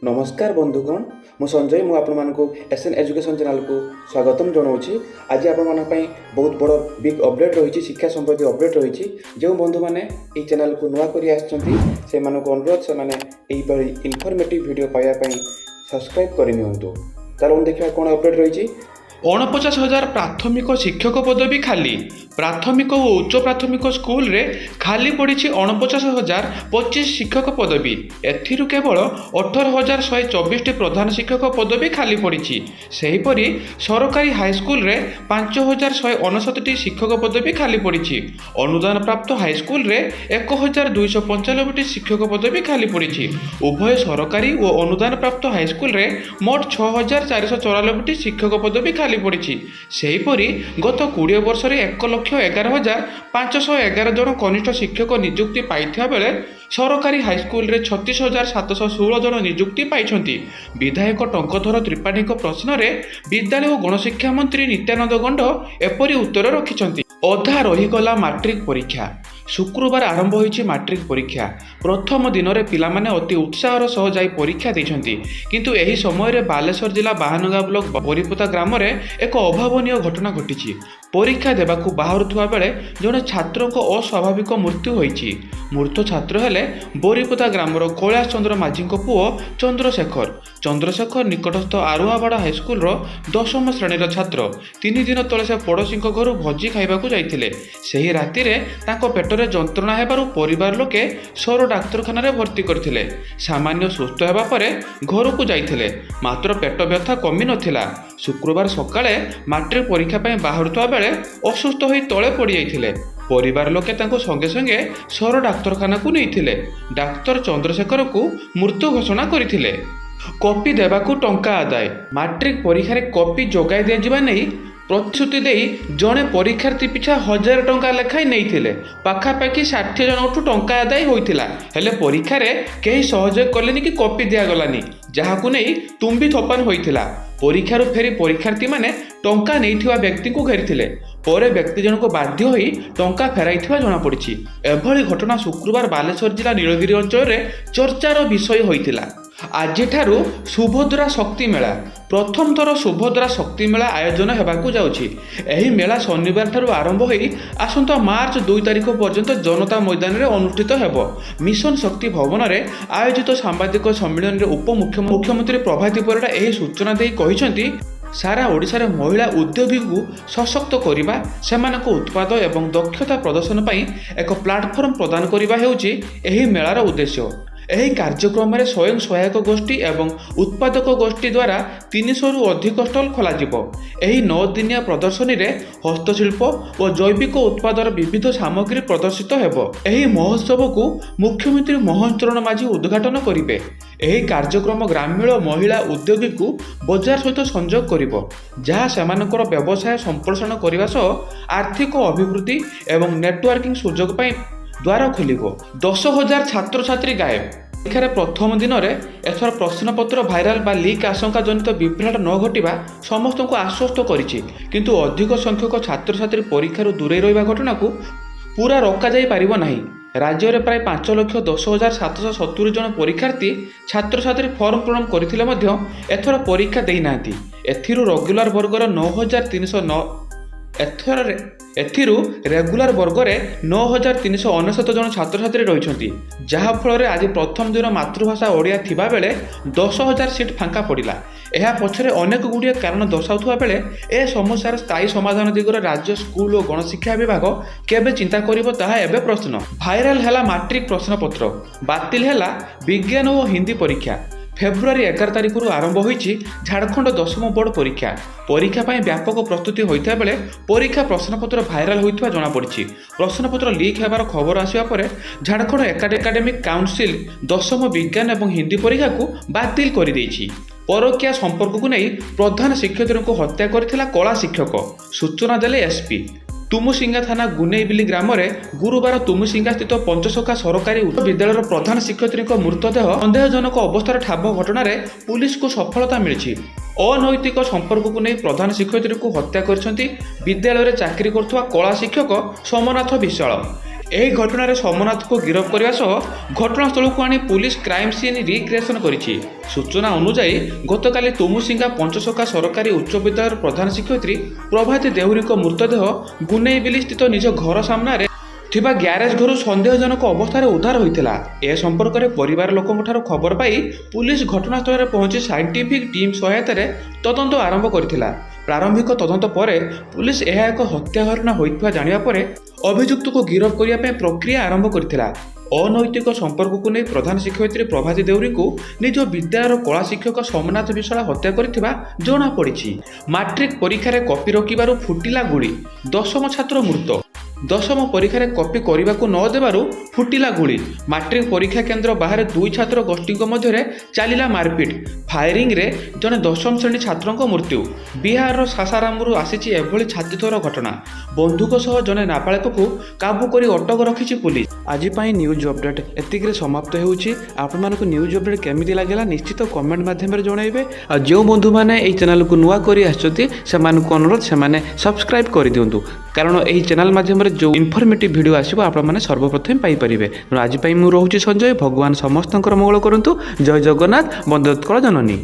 ନମସ୍କାର ବନ୍ଧୁଗଣ, ମୁଁ ସଞ୍ଜୟ। ମୁଁ ଆପଣମାନଙ୍କୁ ଏସ୍ ଏନ୍ ଏଜୁକେସନ୍ ଚ୍ୟାନେଲକୁ ସ୍ୱାଗତମ ଜଣାଉଛି। ଆଜି ଆପଣମାନଙ୍କ ପାଇଁ ବହୁତ ବଡ଼ ବିଗ୍ ଅପଡ଼େଟ୍ ରହିଛି, ଶିକ୍ଷା ସମ୍ବନ୍ଧୀୟ ଅପଡ଼େଟ୍ ରହିଛି। ଯେଉଁ ବନ୍ଧୁମାନେ ଏହି ଚ୍ୟାନେଲକୁ ନୂଆ କରି ଆସିଛନ୍ତି, ସେମାନଙ୍କୁ ଅନୁରୋଧ, ସେମାନେ ଏହିଭଳି ଇନଫର୍ମେଟିଭ୍ ଭିଡ଼ିଓ ପାଇବା ପାଇଁ ସବସ୍କ୍ରାଇବ୍ କରିନିଅନ୍ତୁ। ଚାଲନ୍ତୁ ଦେଖିବା କ'ଣ ଅପଡ଼େଟ୍ ରହିଛି। 49 ହଜାର ପ୍ରାଥମିକ ଶିକ୍ଷକ ପଦବୀ ଖାଲି। ପ୍ରାଥମିକ ଓ ଉଚ୍ଚ ପ୍ରାଥମିକ ସ୍କୁଲରେ ଖାଲି ପଡ଼ିଛି 49,025 ଶିକ୍ଷକ ପଦବୀ। ଏଥିରୁ କେବଳ 18,124ଟି ପ୍ରଧାନ ଶିକ୍ଷକ ପଦବୀ ଖାଲି ପଡ଼ିଛି। ସେହିପରି ସରକାରୀ ହାଇସ୍କୁଲରେ 5199ଟି ଶିକ୍ଷକ ପଦବୀ ଖାଲି ପଡ଼ିଛି। ଅନୁଦାନ ପ୍ରାପ୍ତ ହାଇସ୍କୁଲରେ 1295ଟି ଶିକ୍ଷକ ପଦବୀ ଖାଲି ପଡ଼ିଛି। ଉଭୟ ସରକାରୀ ଓ ଅନୁଦାନ ପ୍ରାପ୍ତ ହାଇସ୍କୁଲରେ ମୋଟ 6494ଟି ଶିକ୍ଷକ ପଦବୀ ଖାଲି ପଡ଼ିଛି। ସେହିପରି ଗତ 20 ବର୍ଷରେ 1,11,511 ଜଣ କନିଷ୍ଠ ଶିକ୍ଷକ ନିଯୁକ୍ତି ପାଇଥିବା ବେଳେ ସରକାରୀ ହାଇସ୍କୁଲରେ 36,716 ଜଣ ନିଯୁକ୍ତି ପାଇଛନ୍ତି। ବିଧାୟକ ଟଙ୍କଧର ତ୍ରିପାଠୀଙ୍କ ପ୍ରଶ୍ନରେ ବିଦ୍ୟାଳୟ ଓ ଗଣଶିକ୍ଷା ମନ୍ତ୍ରୀ ନିତ୍ୟାନନ୍ଦ ଗଣ୍ଡ ଏପରି ଉତ୍ତର ରଖିଛନ୍ତି। ଅଧା ରହିଗଲା ମାଟ୍ରିକ ପରୀକ୍ଷା। ଶୁକ୍ରବାର ଆରମ୍ଭ ହୋଇଛି ମାଟ୍ରିକ ପରୀକ୍ଷା। ପ୍ରଥମ ଦିନରେ ପିଲାମାନେ ଅତି ଉତ୍ସାହର ସହ ଯାଇ ପରୀକ୍ଷା ଦେଇଛନ୍ତି। କିନ୍ତୁ ଏହି ସମୟରେ ବାଲେଶ୍ୱର ଜିଲ୍ଲା ବାହାନଗା ବ୍ଲକ ବରିପଦା ଗ୍ରାମରେ ଏକ ଅଭାବନୀୟ ଘଟଣା ଘଟିଛି। ପରୀକ୍ଷା ଦେବାକୁ ବାହାରୁଥିବା ବେଳେ ଜଣେ ଛାତ୍ରଙ୍କ ଅସ୍ୱାଭାବିକ ମୃତ୍ୟୁ ହୋଇଛି। ମୃତ ଛାତ୍ର ହେଲେ ବରିପଦା ଗ୍ରାମର କୈଳାସ ଚନ୍ଦ୍ର ମାଝୀଙ୍କ ପୁଅ ଚନ୍ଦ୍ରଶେଖର। ଚନ୍ଦ୍ରଶେଖର ନିକଟସ୍ଥ ଆରୁହାବାଡ଼ ହାଇସ୍କୁଲର ଦଶମ ଶ୍ରେଣୀର ଛାତ୍ର। 3 ଦିନ ତଳେ ସେ ପଡ଼ୋଶୀଙ୍କ ଘରୁ ଭୋଜି ଖାଇବାକୁ ଯାଇଥିଲେ। ସେହି ରାତିରେ ତାଙ୍କ ପେଟରେ ଯନ୍ତ୍ରଣା ହେବାରୁ ପରିବାର ଲୋକେ ସୋର ଡାକ୍ତରଖାନାରେ ଭର୍ତ୍ତି କରିଥିଲେ। ସାମାନ୍ୟ ସୁସ୍ଥ ହେବା ପରେ ଘରକୁ ଯାଇଥିଲେ। ମାତ୍ର ପେଟ ବ୍ୟଥା କମି ନଥିଲା। ଶୁକ୍ରବାର ସକାଳେ ମାଟ୍ରିକ ପରୀକ୍ଷା ପାଇଁ ବାହାରୁଥିବା ବେଳେ ଅସୁସ୍ଥ ହୋଇ ତଳେ ପଡ଼ିଯାଇଥିଲେ। ପରିବାର ଲୋକେ ତାଙ୍କୁ ସଙ୍ଗେ ସଙ୍ଗେ ସୋର ଡାକ୍ତରଖାନାକୁ ନେଇଥିଲେ। ଡାକ୍ତର ଚନ୍ଦ୍ରଶେଖରକୁ ମୃତ ଘୋଷଣା କରିଥିଲେ। କପି ଦେବାକୁ ଟଙ୍କା ଆଦାୟ। ମାଟ୍ରିକ ପରୀକ୍ଷାରେ କପି ଯୋଗାଇ ଦିଆଯିବା ନେଇ ପ୍ରତିଶ୍ରୁତି ଦେଇ ଜଣେ ପରୀକ୍ଷାର୍ଥୀ ପିଛା 1000 ଟଙ୍କା ଲେଖାଏଁ ନେଇଥିଲେ। ପାଖାପାଖି 60 ଜଣଙ୍କଠୁ ଟଙ୍କା ଆଦାୟ ହୋଇଥିଲା। ହେଲେ ପରୀକ୍ଷାରେ କେହି ସହଯୋଗ କଲେନି କି କପି ଦିଆଗଲାନି, ଯାହାକୁ ନେଇ ତୁମ୍ବି ତୋଫାନ ହୋଇଥିଲା। ପରୀକ୍ଷାରୁ ଫେରି ପରୀକ୍ଷାର୍ଥୀମାନେ ଟଙ୍କା ନେଇଥିବା ବ୍ୟକ୍ତିଙ୍କୁ ଘେରିଥିଲେ। ପରେ ବ୍ୟକ୍ତି ଜଣକ ବାଧ୍ୟ ହୋଇ ଟଙ୍କା ଫେରାଇଥିବା ଜଣାପଡ଼ିଛି। ଏଭଳି ଘଟଣା ଶୁକ୍ରବାର ବାଲେଶ୍ୱର ଜିଲ୍ଲା ନୀଳଗିରି ଅଞ୍ଚଳରେ ଚର୍ଚ୍ଚାର ବିଷୟ ହୋଇଥିଲା। ଆଜିଠାରୁ ସୁଭଦ୍ରା ଶକ୍ତି ମେଳା। ପ୍ରଥମ ଥର ସୁଭଦ୍ରା ଶକ୍ତି ମେଳା ଆୟୋଜନ ହେବାକୁ ଯାଉଛି। ଏହି ମେଳା ଶନିବାରଠାରୁ ଆରମ୍ଭ ହୋଇ ଆସନ୍ତା ମାର୍ଚ୍ଚ 2 ତାରିଖ ପର୍ଯ୍ୟନ୍ତ ଜନତା ମଇଦାନରେ ଅନୁଷ୍ଠିତ ହେବ। ମିଶନ ଶକ୍ତି ଭବନରେ ଆୟୋଜିତ ସାମ୍ବାଦିକ ସମ୍ମିଳନୀରେ ଉପମୁଖ୍ୟ ମୁଖ୍ୟମନ୍ତ୍ରୀ ପ୍ରଭାତୀ ପରିଡ଼ା ଏହି ସୂଚନା ଦେଇ କହିଛନ୍ତି, ସାରା ଓଡ଼ିଶାରେ ମହିଳା ଉଦ୍ୟୋଗୀଙ୍କୁ ସଶକ୍ତ କରିବା, ସେମାନଙ୍କ ଉତ୍ପାଦ ଏବଂ ଦକ୍ଷତା ପ୍ରଦର୍ଶନ ପାଇଁ ଏକ ପ୍ଲାଟଫର୍ମ ପ୍ରଦାନ କରିବା ହେଉଛି ଏହି ମେଳାର ଉଦ୍ଦେଶ୍ୟ। ଏହି କାର୍ଯ୍ୟକ୍ରମରେ ସ୍ୱୟଂ ସହାୟକ ଗୋଷ୍ଠୀ ଏବଂ ଉତ୍ପାଦକ ଗୋଷ୍ଠୀ ଦ୍ୱାରା 300ରୁ ଅଧିକ ଷ୍ଟଲ୍ ଖୋଲାଯିବ। ଏହି 9 ଦିନିଆ ପ୍ରଦର୍ଶନୀରେ ହସ୍ତଶିଳ୍ପ ଓ ଜୈବିକ ଉତ୍ପାଦର ବିବିଧ ସାମଗ୍ରୀ ପ୍ରଦର୍ଶିତ ହେବ। ଏହି ମହୋତ୍ସବକୁ ମୁଖ୍ୟମନ୍ତ୍ରୀ ମୋହନ ଚରଣ ମାଝୀ ଉଦ୍ଘାଟନ କରିବେ। ଏହି କାର୍ଯ୍ୟକ୍ରମ ଗ୍ରାମୀଣ ମହିଳା ଉଦ୍ୟୋଗୀଙ୍କୁ ବଜାର ସହିତ ସଂଯୋଗ କରିବ, ଯାହା ସେମାନଙ୍କର ବ୍ୟବସାୟ ସମ୍ପ୍ରସାରଣ କରିବା ସହ ଆର୍ଥିକ ଅଭିବୃଦ୍ଧି ଏବଂ ନେଟୱାର୍କିଂ ସୁଯୋଗ ପାଇଁ ଦ୍ୱାର ଖୋଲିବ। 10,000 ଛାତ୍ରଛାତ୍ରୀ ଗାଏବ। ପରୀକ୍ଷାରେ ପ୍ରଥମ ଦିନରେ ଏଥର ପ୍ରଶ୍ନପତ୍ର ଭାଇରାଲ ବା ଲିକ୍ ଆଶଙ୍କା ଜନିତ ବିଭ୍ରାଟ ନ ଘଟିବା ସମସ୍ତଙ୍କୁ ଆଶ୍ୱସ୍ତ କରିଛି। କିନ୍ତୁ ଅଧିକ ସଂଖ୍ୟକ ଛାତ୍ରଛାତ୍ରୀ ପରୀକ୍ଷାରୁ ଦୂରେଇ ରହିବା ଘଟଣାକୁ ପୁରା ରୋକାଯାଇ ପାରିବ ନାହିଁ। ରାଜ୍ୟରେ ପ୍ରାୟ 5,10,770 ଜଣ ପରୀକ୍ଷାର୍ଥୀ ଛାତ୍ରଛାତ୍ରୀ ଫର୍ମ ପୂରଣ କରିଥିଲେ ମଧ୍ୟ ଏଥର ପରୀକ୍ଷା ଦେଇନାହାନ୍ତି। ଏଥିରୁ ରେଗୁଲାର ବର୍ଗର 9309 ଏଥର ଏଥିରୁ ରେଗୁଲାର ବର୍ଗରେ 9399 ଜଣ ଛାତ୍ରଛାତ୍ରୀ ରହିଛନ୍ତି, ଯାହାଫଳରେ ଆଜି ପ୍ରଥମ ଦିନ ମାତୃଭାଷା ଓଡ଼ିଆ ଥିବାବେଳେ 10,000 ସିଟ୍ ଫାଙ୍କା ପଡ଼ିଲା। ଏହା ପଛରେ ଅନେକ ଗୁଡ଼ିଏ କାରଣ ଦର୍ଶାଉଥିବା ବେଳେ ଏ ସମସ୍ୟାର ସ୍ଥାୟୀ ସମାଧାନ ଦିଗରେ ରାଜ୍ୟ ସ୍କୁଲ ଓ ଗଣଶିକ୍ଷା ବିଭାଗ କେବେ ଚିନ୍ତା କରିବ, ତାହା ଏବେ ପ୍ରଶ୍ନ। ଭାଇରାଲ ହେଲା ମାଟ୍ରିକ ପ୍ରଶ୍ନପତ୍ର, ବାତିଲ ହେଲା ବିଜ୍ଞାନ ଓ ହିନ୍ଦୀ ପରୀକ୍ଷା। ଫେବୃଆରୀ 11 ତାରିଖରୁ ଆରମ୍ଭ ହୋଇଛି ଝାଡ଼ଖଣ୍ଡ ଦଶମ ବୋର୍ଡ ପରୀକ୍ଷା। ପରୀକ୍ଷା ପାଇଁ ବ୍ୟାପକ ପ୍ରସ୍ତୁତି ହୋଇଥିବା ବେଳେ ପରୀକ୍ଷା ପ୍ରଶ୍ନପତ୍ର ଭାଇରାଲ ହୋଇଥିବା ଜଣାପଡ଼ିଛି। ପ୍ରଶ୍ନପତ୍ର ଲିକ୍ ହେବାର ଖବର ଆସିବା ପରେ ଝାଡ଼ଖଣ୍ଡ ଏକାଡେମିକ୍ କାଉନସିଲ୍ ଦଶମ ବିଜ୍ଞାନ ଏବଂ ହିନ୍ଦୀ ପରୀକ୍ଷାକୁ ବାତିଲ କରିଦେଇଛି। ପରକୀୟା ସମ୍ପର୍କକୁ ନେଇ ପ୍ରଧାନ ଶିକ୍ଷୟିତ୍ରୀଙ୍କୁ ହତ୍ୟା କରିଥିଲା କଳା ଶିକ୍ଷକ, ସୂଚନା ଦେଲେ ଏସ୍ପି। ତୁମୁସିଙ୍ଗା ଥାନା ଗୁନେଇବିଲି ଗ୍ରାମରେ ଗୁରୁବାର ତୁମୁସିଙ୍ଗା ସ୍ଥିତ ପଞ୍ଚସଖା ସରକାରୀ ଉଚ୍ଚ ବିଦ୍ୟାଳୟର ପ୍ରଧାନ ଶିକ୍ଷୟିତ୍ରୀଙ୍କ ମୃତଦେହ ସନ୍ଦେହଜନକ ଅବସ୍ଥାରେ ଠାବ ଘଟଣାରେ ପୁଲିସକୁ ସଫଳତା ମିଳିଛି। ଅନୈତିକ ସମ୍ପର୍କକୁ ନେଇ ପ୍ରଧାନ ଶିକ୍ଷୟିତ୍ରୀଙ୍କୁ ହତ୍ୟା କରିଛନ୍ତି ବିଦ୍ୟାଳୟରେ ଚାକିରି କରୁଥିବା କଳା ଶିକ୍ଷକ ସୋମନାଥ ବିଶ୍ୱାଳ। ଏହି ଘଟଣାରେ ସୋମନାଥକୁ ଗିରଫ କରିବା ସହ ଘଟଣାସ୍ଥଳକୁ ଆଣି ପୁଲିସ କ୍ରାଇମ୍ ସିନ୍ ରିକ୍ରିଏସନ୍ କରିଛି। ସୂଚନା ଅନୁଯାୟୀ, ଗତକାଲି ତୁମୁସିଙ୍ଗା ପଞ୍ଚସଖା ସରକାରୀ ଉଚ୍ଚ ବିଦ୍ୟାଳୟର ପ୍ରଧାନ ଶିକ୍ଷୟିତ୍ରୀ ପ୍ରଭାତୀ ଦେହୁରୀଙ୍କ ମୃତଦେହ ଗୁନେଇବିଲି ସ୍ଥିତ ନିଜ ଘର ସାମ୍ନାରେ ଥିବା ଗ୍ୟାରେଜ ଘରୁ ସନ୍ଦେହଜନକ ଅବସ୍ଥାରେ ଉଦ୍ଧାର ହୋଇଥିଲା। ଏ ସମ୍ପର୍କରେ ପରିବାର ଲୋକଙ୍କଠାରୁ ଖବର ପାଇ ପୁଲିସ ଘଟଣାସ୍ଥଳରେ ପହଞ୍ଚି ସାଇଣ୍ଟିଫିକ୍ ଟିମ୍ ସହାୟତାରେ ତଦନ୍ତ ଆରମ୍ଭ କରିଥିଲା। ପ୍ରାରମ୍ଭିକ ତଦନ୍ତ ପରେ ପୁଲିସ ଏହା ଏକ ହତ୍ୟା ଘଟଣା ହୋଇଥିବା ଜାଣିବା ପରେ ଅଭିଯୁକ୍ତକୁ ଗିରଫ କରିବା ପାଇଁ ପ୍ରକ୍ରିୟା ଆରମ୍ଭ କରିଥିଲା। ଅନୈତିକ ସମ୍ପର୍କକୁ ନେଇ ପ୍ରଧାନ ଶିକ୍ଷୟିତ୍ରୀ ପ୍ରଭାତୀ ଦେଉରୀଙ୍କୁ ନିଜ ବିଦ୍ୟାଳୟର କଳା ଶିକ୍ଷକ ସୋମନାଥ ବିଶ୍ୱାଳ ହତ୍ୟା କରିଥିବା ଜଣାପଡ଼ିଛି। ମାଟ୍ରିକ ପରୀକ୍ଷାରେ କପି ରୋକିବାରୁ ଫୁଟିଲା ଗୁଳି, ଦଶମ ଛାତ୍ର ମୃତ। ଦଶମ ପରୀକ୍ଷାରେ କପି କରିବାକୁ ନ ଦେବାରୁ ଫୁଟିଲା ଗୁଳି। ମାଟ୍ରିକ ପରୀକ୍ଷା କେନ୍ଦ୍ର ବାହାରେ ଦୁଇ ଛାତ୍ର ଗୋଷ୍ଠୀଙ୍କ ମଧ୍ୟରେ ଚାଲିଲା ମାରପିଟ। ଫାୟାରିଂରେ ଜଣେ ଦଶମ ଶ୍ରେଣୀ ଛାତ୍ରଙ୍କ ମୃତ୍ୟୁ। ବିହାରର ସାସାରାମରୁ ଆସିଛି ଏଭଳି ଛାତିଥର ଘଟଣା। ବନ୍ଧୁକ ସହ ଜଣେ ନାବାଳକକୁ କାବୁ କରି ଅଟକ ରଖିଛି ପୁଲିସ। ଆଜି ପାଇଁ ନ୍ୟୁଜ୍ ଅପଡେଟ୍ ଏତିକିରେ ସମାପ୍ତ ହେଉଛି। ଆପଣମାନଙ୍କୁ ନ୍ୟୁଜ୍ ଅପଡେଟ୍ କେମିତି ଲାଗିଲା, ନିଶ୍ଚିତ କମେଣ୍ଟ ମାଧ୍ୟମରେ ଜଣାଇବେ। ଆଉ ଯେଉଁ ବନ୍ଧୁମାନେ ଏହି ଚ୍ୟାନେଲକୁ ନୂଆ କରି ଆସିଛନ୍ତି, ସେମାନଙ୍କୁ ଅନୁରୋଧ, ସେମାନେ ସବସ୍କ୍ରାଇବ୍ କରିଦିଅନ୍ତୁ, କାରଣ ଏହି ଚ୍ୟାନେଲ ମାଧ୍ୟମରେ ଯେଉଁ ଇନଫର୍ମେଟିଭ୍ ଭିଡ଼ିଓ ଆସିବ, ଆପଣମାନେ ସର୍ବପ୍ରଥମେ ପାଇପାରିବେ। ତେଣୁ ଆଜି ପାଇଁ ମୁଁ ରହୁଛି ସଞ୍ଜୟ। ଭଗବାନ ସମସ୍ତଙ୍କର ମଙ୍ଗଳ କରନ୍ତୁ। ଜୟ ଜଗନ୍ନାଥ, ବନ୍ଦେ ଉତ୍କଳ ଜନନୀ।